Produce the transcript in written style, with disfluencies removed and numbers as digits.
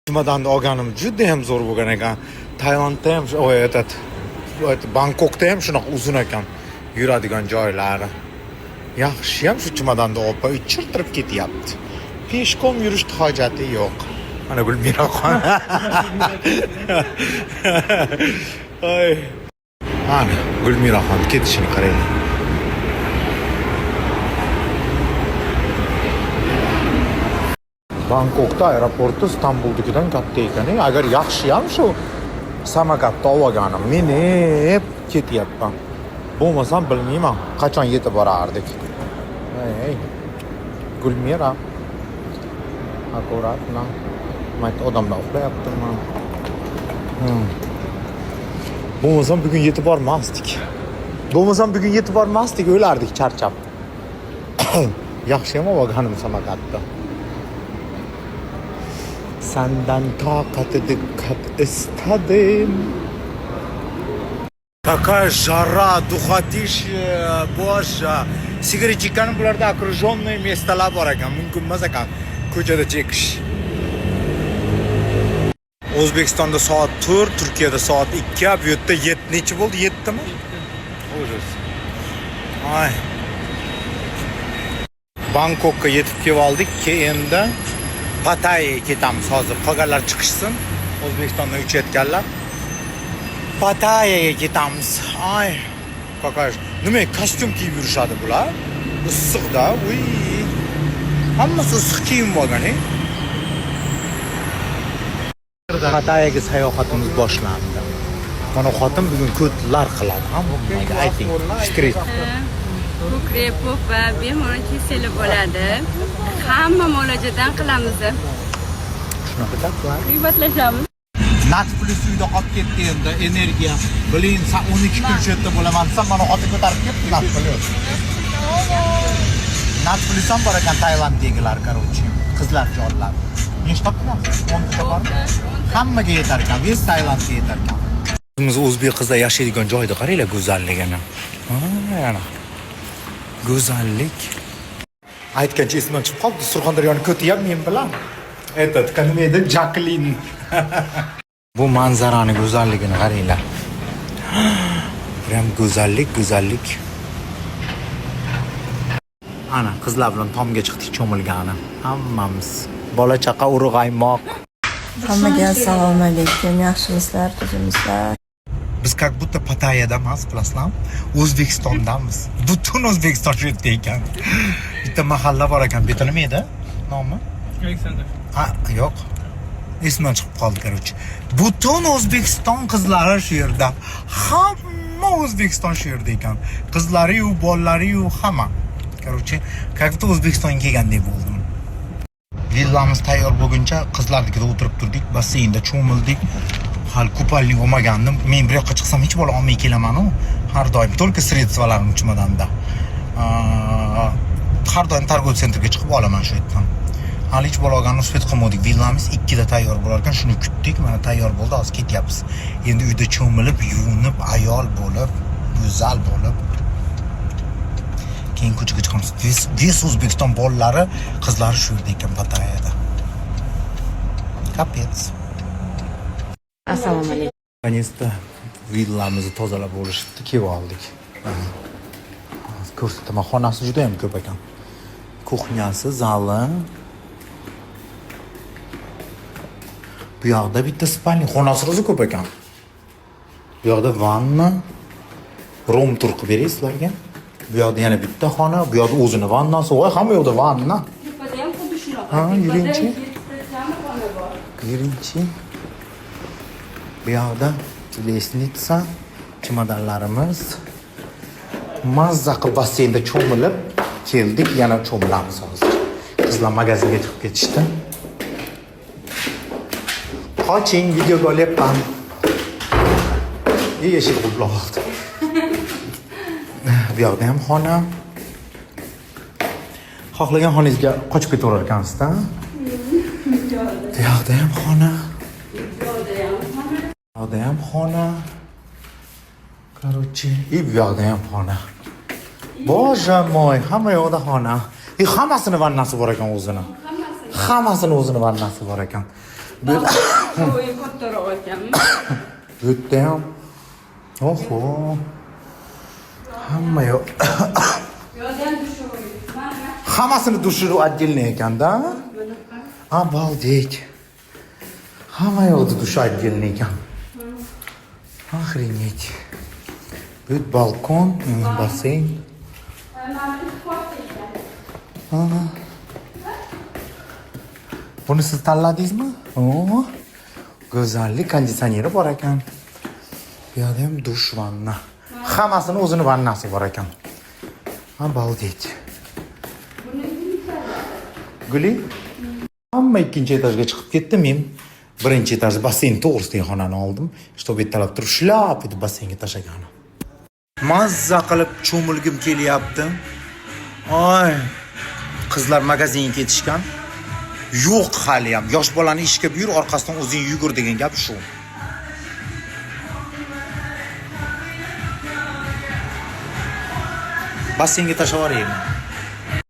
Chemodanni olganim juda ham zo'r bo'lgan ekan. Tailandda ham, oy, этот, Bangkokda ham shunaqa uzun ekan yuradigan joylari. Yaxshi ham shu chemodanni olib chirtirib ketyapti. Пешком yurishni hojati yo'q. Mana Gulmiraxon. Ay. Ana Gulmiraxon ketishini qarang. Bangkokda aeroporti Istanbulnikidan katta ekan. Agar yaxshi ham shu samokatda olganim minib ketyapman. Bo'lmasam bilmayman, qachon yetib borardik. Ey, Gulmira. Аккуратно. Mayt odamlar uxlayaptimi? Bo'lmasam bugun yetib bormasdik. Bo'lmasam bugun yetib bormasdik, o'lardik charchab. Yaxshi ham olganim samokatda. Senden takatı dikkat istedim. Какая жара, духотища, боже. Sigaret chekkanim bularda окруженный места lar bor ekan, mumkin emas ekan ko'chada chekish. O'zbekistonda soat 4, Turkiyada soat 2, bu yerda 7 nechi bo'ldi? 7 mi? Ужас. Ay. Bangkokka yetib kelib oldik. Endi Pattayaga ketamiz hozir. Qolganlar chiqishsin. O'zbekistondan uchayotganlar. Pattayaga ketamiz. Ay, какая nima kostyum kiyib yurishadi bular? Issiqda, uy. Hammasi issiq kiyim olgan, ey. Pattayaga sayohatimiz boshlandi. Mana xotin bugun ko'tlar qiladi. Hammaga ayting. Fikringiz. Ko'krak, попа bemalol kessanglar bo'ladi. Hamma muolajadan qilamiz. Shunaqa gaplar. G'iybatlashamiz. Nat Plus uyda qolib ketdi endi energiya. Блин, san 12 kun shu yerda bo'laman desam, mana xotin ko'tarib ketdi Nat Plus. Nat Plus ham bor ekan Tailanddagilar, короче. Qizlar jonlar. Nechta topdingiz? 10 ta bormi? Hammaga yetar ekan, весь Tailandga yetar ekan. O'zimiz o'zbek qizlar yashaydigan joyda qaranglar go'zalligini. Ha, yana. Go'zallik. Aytgancha esimdan chiqib qoldi. Surxondaryoni ko'ti ham men bilan. Этот, nima edi? Jaklin. Bu manzarani go'zalligini qaranglar. Prям go'zallik, go'zallik. Ana qizlar bilan tomga chiqdik cho'milgani. Hammamiz. Bola chaqa urug'aymoq. Hammaga assalomu alaykum. Yaxshimisizlar, tuzukmisizlar? Biz как будто Pattayada emas, bilasizlarmi? O'zbekistondamiz. Butun O'zbekiston shu yerda ekan. Bitta mahalla bor ekan. Bu yerda nima edi? Nomi? Aleksandr. Ha, yo'q. Esimdan chiqib qoldi, короче. Butun O'zbekiston qizlari shu yerda. Hamma O'zbekiston shu yerda ekan. Qizlari-yu, bolalari-yu hamma. Короче, как будто O'zbekistonga kelgandek bo'ldim. Villamiz tayyor bo'lguncha qizlarnikida o'tirib turdik, basseynda cho'mildik. Hali купальник olmagandim. Men bir yoqqa chiqsam hech bola olmay kelaman-u. Har doim только средства larim чемодан da. Har doim торговый центр ga chiqib olaman shu yerdan. Hali hech bola olganini успеть qilmadik. Villamiz 2da tayyor bo'lar ekan, shuni kutdik. Mana tayyor bo'ldi, hozir ketyapmiz. Endi uyda cho'milib, yuvinib, ayol bo'lib, go'zal bo'lib keyin ko'chaga chiqamiz. Весь O'zbekiston bolalari, qizlari shu yerda ekan Pattayada. Капец. Assalomu alaykum. Наконец-то villamizni tozalab bo'lishibdi, kelib oldik. Hozir ko'rsataman. Xonasi juda ham ko'p ekan. Кухня si, zali. Bu yoqda bitta спальня, xonasi rosa ko'p ekan. Bu yoqda vanna. Room tour qilib beray sizlarga. Bu yoqda yana bitta xona, bu yoqda o'zini vannasi. Voy, hamma yoqda vanna. Tepada ham xuddi shunaqa. Ha, yuringchi. Yettita jami xona bor. Yuringchi. Bu yoqda лестница, chemodanlarimiz. Mazza qilib basseynda cho'milib keldik, yana cho'milamiz hozir. Qizlar magazinga chiqib ketishdi. Qoching, videoga olyapman. Ey, eshik qulflab oldi. Bu yoqda ham xona. Xohlagan xonangizga qochib ketaverar ekansizda. Bu yoqda ham xona. Bu yoqda ham xona. Короче, и bu yoqda ham xona. Боже мой, hamma yoqda xona. И hammasini vannasi bor ekan o'zini. Hammasini o'zini vannasi bor ekan. Bu O'yi kattaroq ekanmi? Bu yerda ham, oho, hamma yoq. Yo'lda ham душевой. Mana. Hammasini dushi отдельный ekanda. Обалдеть, hamma yoqda dushi отдельный ekan. Охренеть. Bu balkon, basseyn. Mana bu katta ekan. Ana. Buni siz tanladingizmi? O, go'zallik, konditsioneri bor ekan. Bu yoqda ham dush, vanna. Hammasini o'zini vannasi bor ekan. Обалдеть. Buni kim tanladi? Guli. Hamma ikkinchi etajga chiqib ketdi. Men birinchi etajda basseyn to'g'risidagi xonani oldim. Чтобы ertalab turib shlap etib basseynga tashlaganim. Mazza qilib cho'milgim kelyapti. Oy. Qizlar magazinga ketishgan. Yo'q hali ham. Yosh bolani ishga buyur, orqasidan o'zing yugur degan gap shu. Basseynga tashlab yuboraymi?